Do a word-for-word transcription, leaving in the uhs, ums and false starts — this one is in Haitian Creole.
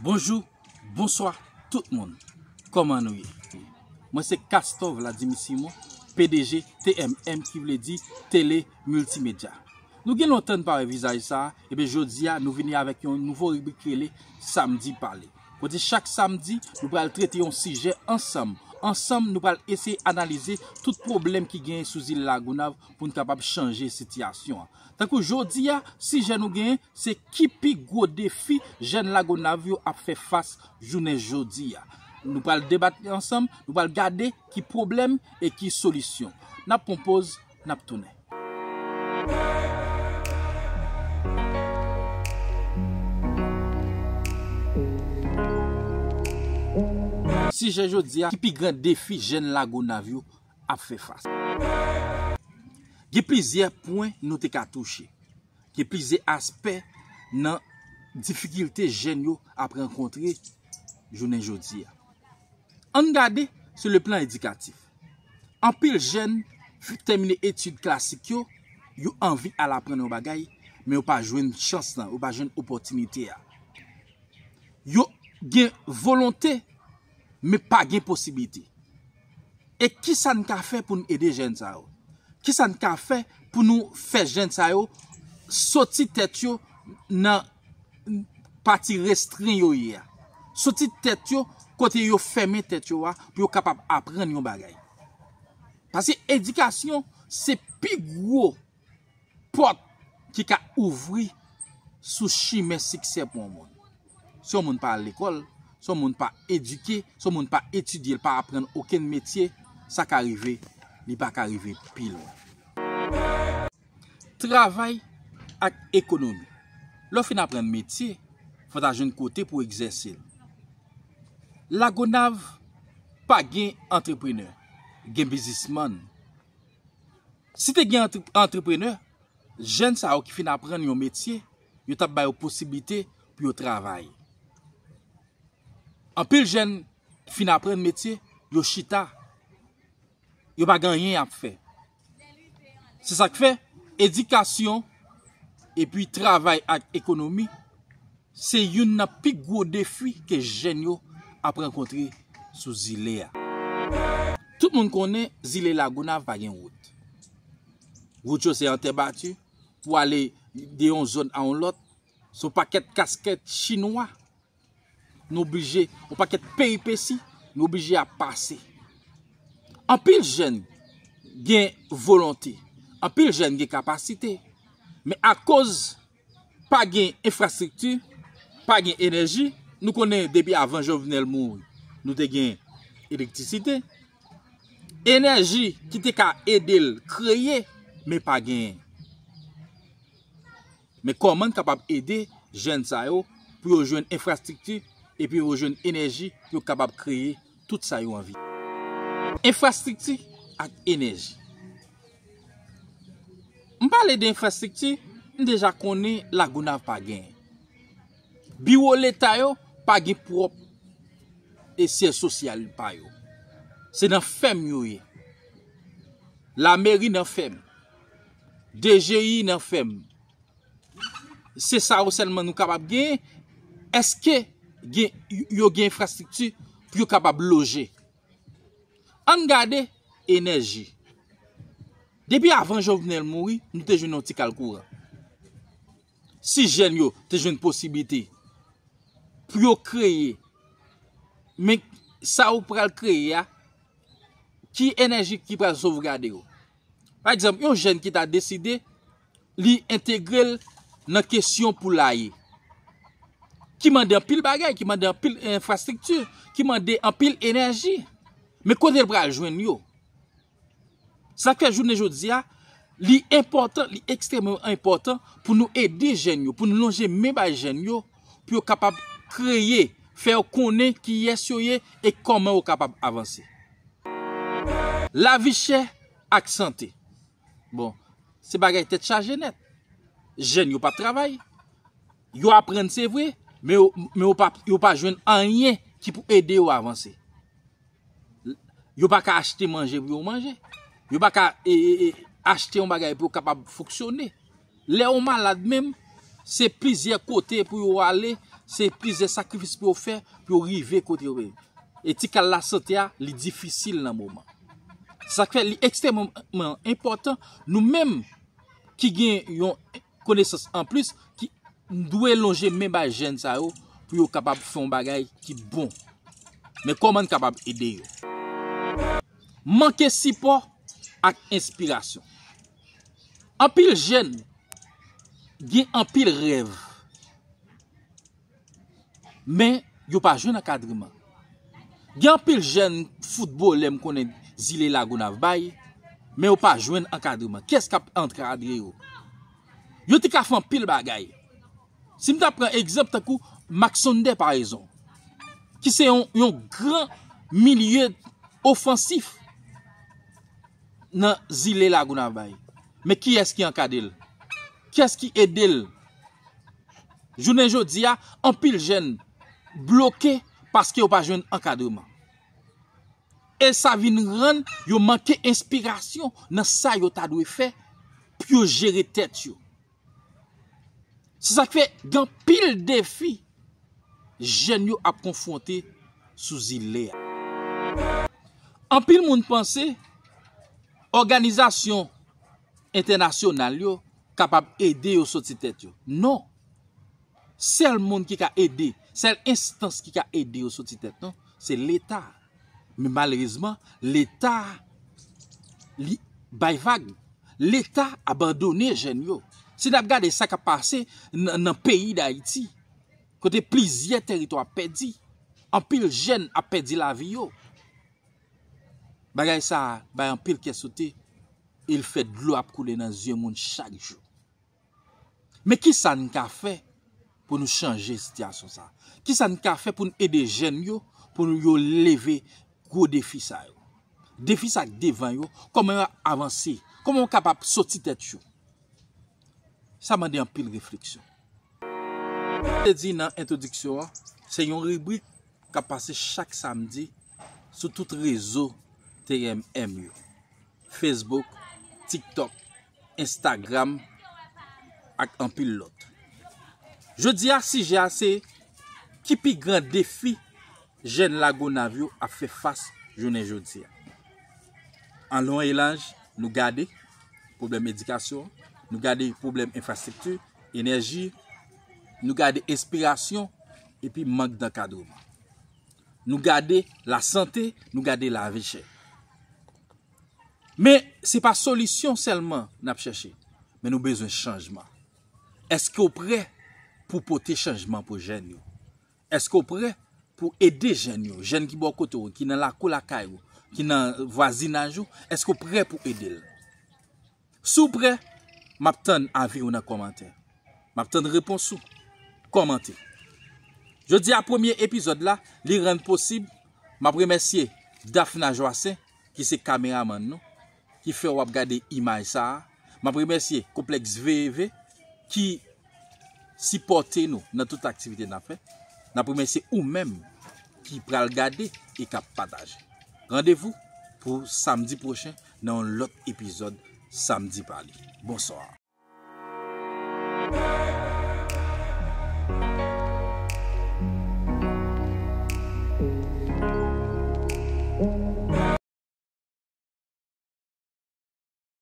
Bonjou, bonswa tout moun. Kòman nou ye? Mwen se Castor Vladimir Simon, P D G T M M, ki vle di Tele Miltimedya. Nou gen lontan n pa wè vizaj sa a, ebyen jodi a nou vini avèk yon nouvo ribrik ki rele Samdi Pale. Kote chak samdi, nou pral trete yon sijè ansanm. Ansanm, nou pral eseye analize tout pwoblèm ki genyen sou zile Lagonav pou n kapab chanje sitiyasyon an. Tankou jodi a, sijè nou genyen, se ki pi gwo defi jèn Lagonav yo ap fè fas jounen jodi a. Nou pral debat ansanm, nou pral gade ki pwoblèm e ki solisyon. N ap pran poz, n ap tounen. Sijè jodi a, ki pi gran defi jèn Lagonav yo ap fè fas? Gen plizyè pwen nou te ka touche. Gen plizyè aspè nan difikilte jèn yo ap rankontre jounen jodi a. Ann gade sou le plan edikatif. Anpil jèn fin tèmine etid klasik yo, yo anvi al aprann yon bagay, men yo pa jwenn chans lan, yo pa jwenn opòtinite a. Yo gen volonte, men pa gen posiblite. E kisa n ka fè pou n ede jèn sa yo? Kisa n ka fè pou nou fè jèn sa yo soti tèt yo nan pati restren yo ye a? Soti tèt yo kote yo fèmen tèt yo a pou yo kapab aprann yon bagay. Paske edikasyon se pi gwo pòt ki ka ouvri sou chimen siksè pou yon moun. Si yon moun pa al lekòl, si yon moun pa edike, si yon moun pa etidye, l pa aprann okenn metye, sa ka rive, li pa ka rive pi lwen. Travay ak ekonomi. Lè w fin aprann metye, fò w ta jwenn kote pou w egzèse l. Lagonav pa gen antreprenè, gen biznismann. Si te gen antre-, antreprenè, jèn sa yo ki fin aprann yon metye, yo t ap ba yo posiblite pou yo travay. Anpil jèn fin aprann metye, yo chita. Yo pa gen anyen y ap fè. Se sa k fè, edikasyon epi travay ak ekonomi se youn nan pi gwo defi ke jèn yo ap rankontre sou zile a. Tout moun konnen zile Lagonav pa gen wout. Wout yo se an tè bati, pou ale de yon zòn a yon lòt, se yon pakèt kaskèt chinwa. Nou oblije, yon pakèt peripesi, nou oblije ap pase. Anpil jèn gen volonte, anpil jèn gen kapasite, men akoz pa gen enfrastrikti, pa gen enèji, nou konnen depi avan Jovenel mouri, nou te gen elektrisite, enèji ki te ka ede l kreye, men pa genyen. Men kòman n kapab ede jèn sa yo pou yo jwenn enfrastrikti epi yo jwenn enèji pou yo kapab kreye tout sa yo anvi? Enfrastrikti ak enèji. M pale de enfrastrikti, m deja konnen Lagonav pa genyen. Biwo leta yo pa gen pwòp e syèj sosyal pa yo. Se nan fèm yo ye. Lameri nan fèm. D G I nan fèm. Se sa yo sèlman nou kapab genyen. Èske gen, yo gen enfrastrikti pou yo kapab loje? Ann gade enèji. Depi avan Jovenel mouri, nou te jwenn yon ti kal kouran. Si jèn yo te jwenn posiblite pou yo kreye, men sa yo pral kreye a, ki enèji ki pral sovgade yo? Pa egzanp, yon jèn ki ta deside li entegre l nan kesyon poulaye, ki mande anpil bagay, ki mande anpil enfrastrikti, ki mande anpil enèji. Men kote l pral jwenn yo? Sa k fè jounen jodi a, li enpòtan, li ekstrèmman enpòtan pou nou ede jèn yo, pou nou lonje men bay jèn yo, pou yo kapab kreye, fè yo konnen kiyès yo ye e kòman yo kapab avanse. Lavi chè ak sante. Bon, se bagay tèt chaje nèt. Jèn yo p ap travay, yo aprann se vre, men yo, men yo pa, yo pa jwenn anyen ki pou ede yo avanse. Yo pa ka achte manje pou yo manje. Yo pa ka, e, e, e, achte yon bagay pou yo kapab fonksyone. Lè yo malad menm, se plizyè kote pou yo ale, se plizyè sakrifis pou yo fè pou yo rive kote yo ye. E ti kal lasante a, li difisil nan moman. Sa k fè li ekstrèmman enpòtan, nou menm ki gen yon konesans anplis, ki dwe lonje men bay jèn sa yo pou yo kapab fè yon bagay ki bon. Men kòman n kapab ede yo? Manke sipò ak enspirasyon. Anpil jèn gen anpil rèv, men yo pa jwenn ankadreman. Gen anpil jèn foutbolè m konnen Zile Lagonav bay, men yo pa jwenn ankadreman. Kiyès k ap ankadre yo? Yo te ka fè anpil bagay. Si m ta pran egzanp tankou Max Sonder, parezon, ki se yon, yon gran milye ofansif nan Zile Lagonav bay. Men kiyès ki ankadre l? Kiyès ki ede l? Jounen jodi a, anpil jèn bloke paske yo pa jwenn ankadreman. E sa vin rann yo manke enspirasyon nan sa yo ta dwe fè pou yo jere tèt yo. Se sa k fè gen anpil defi jèn yo ap konfwonte sou zile a. Anpil moun panse òganizasyon entènasyonal yo kapab ede yo soti tèt yo. Non. Sèl moun ki ka ede, sèl enstans ki ka ede yo soti tèt nou, se Leta. Men malerezman, Leta, li bay vag. Leta abandone jèn yo. Si n ap gade sa k ap pase nan, nan peyi Dayiti, kote plizyè tèritwa pèdi, anpil jèn ap pèdi lavi yo. Bagay sa a bay anpil kè sote, e l fè dlo ap koule nan zye moun chak jou. Men kisa n ka fè pou nou chanje sitiyasyon sa a? Kisa n ka fè pou n ede jèn yo, pou yo leve gwo defi sa yo? Defi sa k devan yo, kòman yo avanse? Kòman yo kapab soti tèt yo? Sa mande anpil refleksyon. Te di nan entwodiksyon an, se yon ribrik k ap pase chak samdi sou tout rezo T M M yo. Facebook, TikTok, Instagram, ak anpil lòt. Jodi a, sijè a se ki pi gran defi jèn Lagonav yo ap fè fas jounen jodi a. An lon e laj, nou gade pwoblèm edikasyon, nou gade pwoblèm enfrastrikti, enèji, nou gade enspirasyon, epi mank dankadreman. Nou gade lasante, nou gade lavi chè. Men, se pa solisyon sèlman n ap chèche, men nou bezwen chanjman. Èske w prè pou pote chanjman pou jèn yo? Èske w prè pou ede jèn yo? Jèn ki bò kote w, ki nan lakou lakay ou, ki nan vwazinaj ou, èske w prè pou ede l? Si w prè, m ap tann avi w nan kòmantè. M ap tann repons ou. Kòmante. Jodi a, premye epizòd la, li rann posib. M ap remèsye Daphna Joassaint, ki se kameramann nou, ki fè w ap gade imaj sa a. M ap remèsye Konplèks V E V, ki sipòte nou nan tout aktivite n ap fè. N ap remèsye ou menm ki pral gade e k ap pataje. Randevou pou samdi pwochen nan yon lòt epizòd Samdi Pale. Bonswa.